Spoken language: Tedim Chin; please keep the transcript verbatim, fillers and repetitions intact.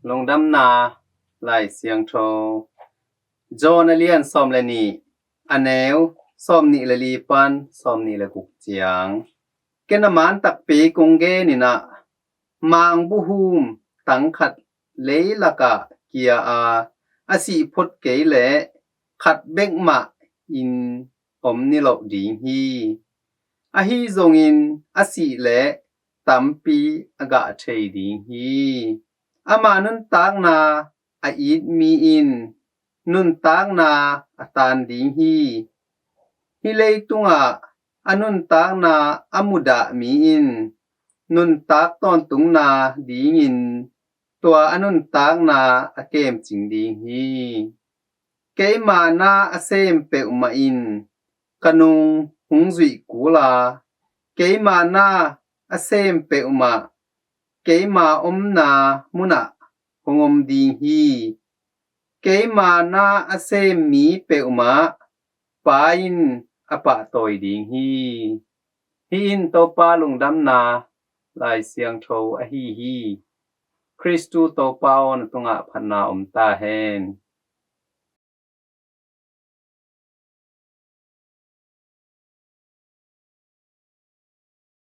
Lungdamna Lai Siangtho. John a lian sawm le nih, a neu sawm nih le li pan sawm nih le guk ciang. Ken a man takpi kong genin ah, mangbuhum tang khat leilakah kia a, a sih phot kei leh khat bek mah in om niloh ding hi. Ahi zongin a sih leh tampi a gah thei ding hi. Ama nuntakna a it mi in nuntakna a tan ding hi. Hih leitungah a nuntakna a mudah mi in nuntak tawntungna dingin tua a nuntakna a kemcing ding hi. Keima na a sem peuhmah in ka nung hong zuih kul a, keima na a sem peuhmah keima omna munah hong om ding hi. Keima na a sem mi peuhmah Pa in a pahtawi ding hi. Hih in Topa lungdamna Lai Siangtho ahi hi. Khristu Topa aw, na tungah phatna om ta hen.